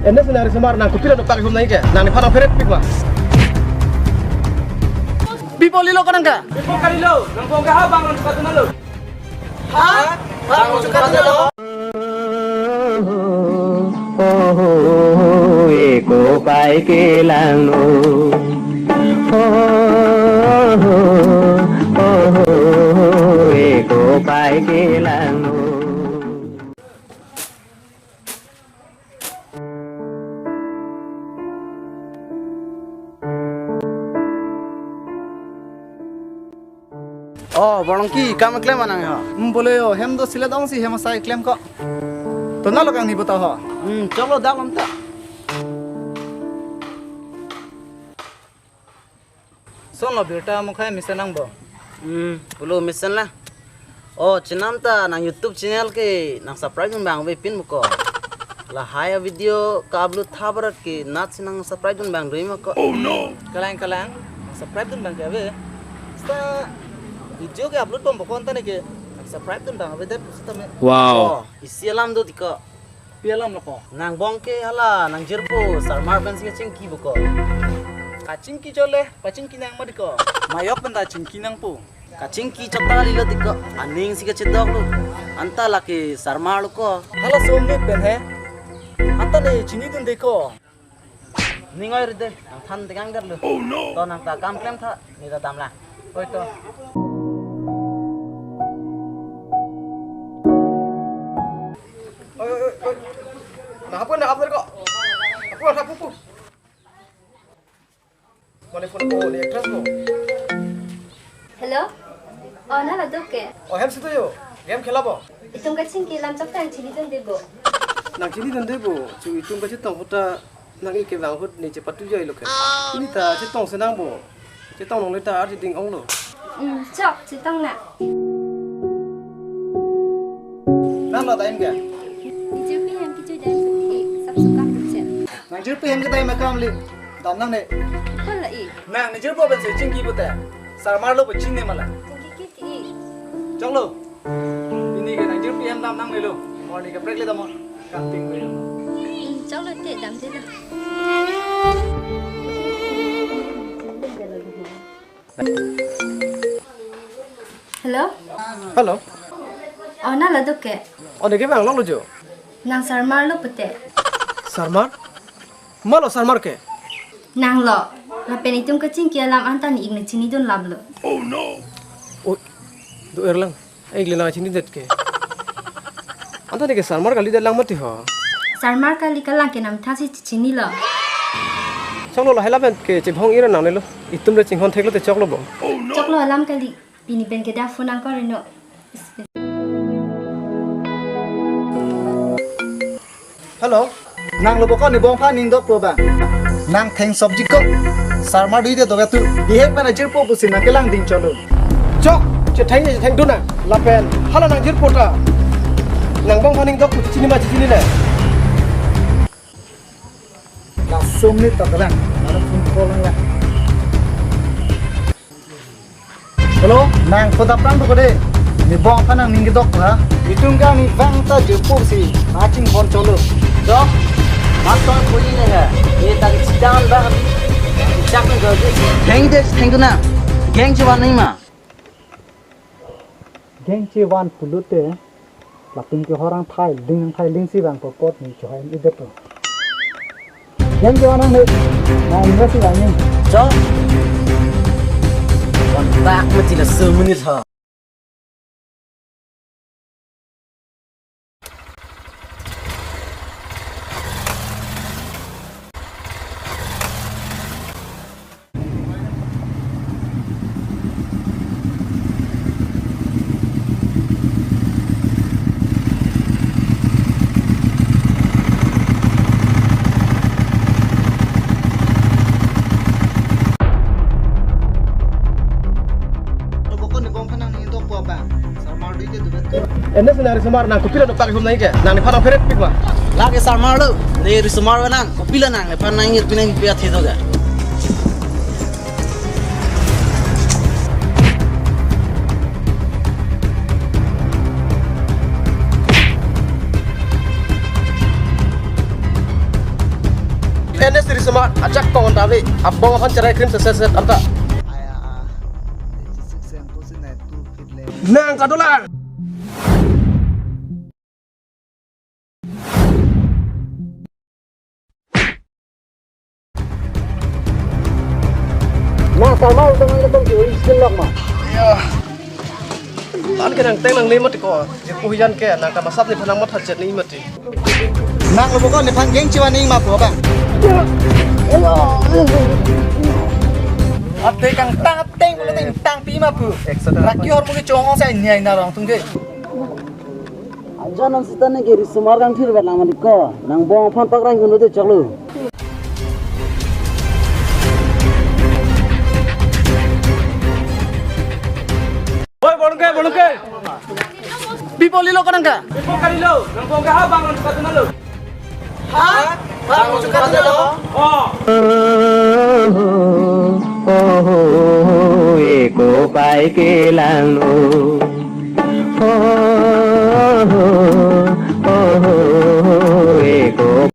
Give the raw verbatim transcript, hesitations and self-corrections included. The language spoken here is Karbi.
Ene sena risomar, nang kopilo nangpak ihum nang ke? Nang nephan nangpherepik ma? Pi pu kalilo ko nang ke? Pi pu kalilo, nang bong ke ha bang nang sepatu nalo. Ha? Bang nang sepatu nalo. Oho, eko pai kelanglo. Oho, oho, eko pai kelanglo. Oh, Borlongki, kam keklem ma nang ho? Hmm, bole yo, hem do silet ong si hem asai klem ko. To nalo kangni puta ho. Hmm, choklo dak lam ta. Sonlo birta mukhai mesen nang bo. Hmm, pulo mesen la. Oh, chenam ta nang YouTube channel ke nang subscribe dun bang ave pin buko. Lahai video ka-upload tha barat ke nat si nang subscribe dun bang doi ma ko. Oh no. Kalang kalang, subscribe dun bang ke ave. Sta video ke upload bom buko anta ne ke subscribe dun bang ave det sita me. Wow. Oh, isi alam do diko. Pi alam lo ko? Nang bong ke hala nang jirpo Sarmar pensi kachingki buko. Kachingki chole, pachingki nang ma diko. Mayok pen ta chingki nangpo. Kachingki chot ta kalilo diko. Aning si kachedok lo. Anta lake Sarmar lo ko. Hala som ne pen he. Anta ne chinidun diko. Ning oi ride, nang than tegang der lo. Oh no. To nang ta kam klem tha, ne ta damlang. Oi to. Oi, oi, oi, oi. Nang hapon, nang hapon ko. Hapon, hapon, hapon. Mane phone ko, ne actress ko. Hello? Oh, nang la do ke? Oh, hem si do yo. Game khela bo. Itum kachingki alam chok tang chinidun dei bo. Nang chinidun dei bo. Chu itum kachetong ahut ta nang ik kevang ahut ne chepatu joi lo ke. Pini ta chetong si nang bo. Chetong longle ta arje ding ong lo. Hmm, chok, chetong nang. Nang lo daim ke? Nang jirpi hem kechui daim suti, sap sukam kechui. Nang jirpi hem kedai makam li. Dam nang ne. Kol la i. Nang ne jirpo pensi chingki pute. Sarmar lo pu ching ne ma la. Chingki kiti i. Choklo. Pini ke nang jirpi hem dam nangnelo. Morning ke break le dam. Kanting ko. Choklo te damde la. Hello? Hello. Oh, nang la do ke? Oh, ne kevang lo jo. Nang Sarmar lo pute. Sarmar? Malo Sarmar ke? Nang lo. Lapen itum kachingki alam anta ne ik ne chinidun lam lo. Oh no. Oh, do-er lang. Ek le nang chinidet ke. Anta ne ke Sarmar kalidet lang mati ho. Sarmar kali kalang ke nang tha si chinilo. Choklo lahai lapen ke chebhong ira nangnelo. Itum le chinghon theklo te choklo bo. Choklo alam kali. Pini pen ke da phone nang kori no. Hello. Nang lo bo ko ne bong aphan ning dok po bang. Nang theng sobji ko. Sarmar dui de doga tu. Bihek mana jirpo pusi nang kelang ding cholo. Chok, chetheng ne chetheng dun nang. Lapen hala nang jirpo ta. Nang bong aphan ning dok pu chini ma chini ne. Langsung ni tak lang. Ada phone call lang ya. Hello, nang koda prang tu kode. Ne bong aphan nang ning kedok ha. Itum kang ne vang ta jirpo si. Aching bon cholo. Dok. Master koi ne hai. Ye tak chidan ba. Chak ne gol. Theng de theng tu na. Gang chevan nang ma. Gang chevan pulote. Latum ke horang thai ling thai ling si vang po pot ni chohai ni det to. Yang ke orang ni, na ni si vang ni. Cho. Wan bak mati la semenit ha. Ene sena risomar nang kopilo nangpak ihum nang ke? Nang nephan nangpherepik ma? Lake Sarmar lo, ne risomar nang, kopilo nang nephan nang ir pinang pia thedo ga. Sema ajak tong anta ave. Abong aphan cherai krim seset anta. Nang kadolang. Nang sama utang ang katong ki original lak ma. Iya. Tan ke nangteng nangne mati ko. Je puhijan ke nang kamasap nephan nangmat hachet ni mati. Nang lo bokon nephan geng chiwa ning ma po bang. Ate kangtang ateng bolo teng tangpi ma po. Raki hormu ke chong ong sa inya ina rong tung ke. Ajan nang sita ne ke risomar kangthir bat lang mati ko. Nang bong aphan pakrang kuno te choklo. Oi, bolong ke, bolong ke. Pi pu kalilo ko nang ka? Pi pu kalilo, nang bong ke ha bang nang suka lo. Ha? Bang nang suka lo. Oh. Oh, oh, oh, oh, eko pai ke lang lo. Oh, oh, oh.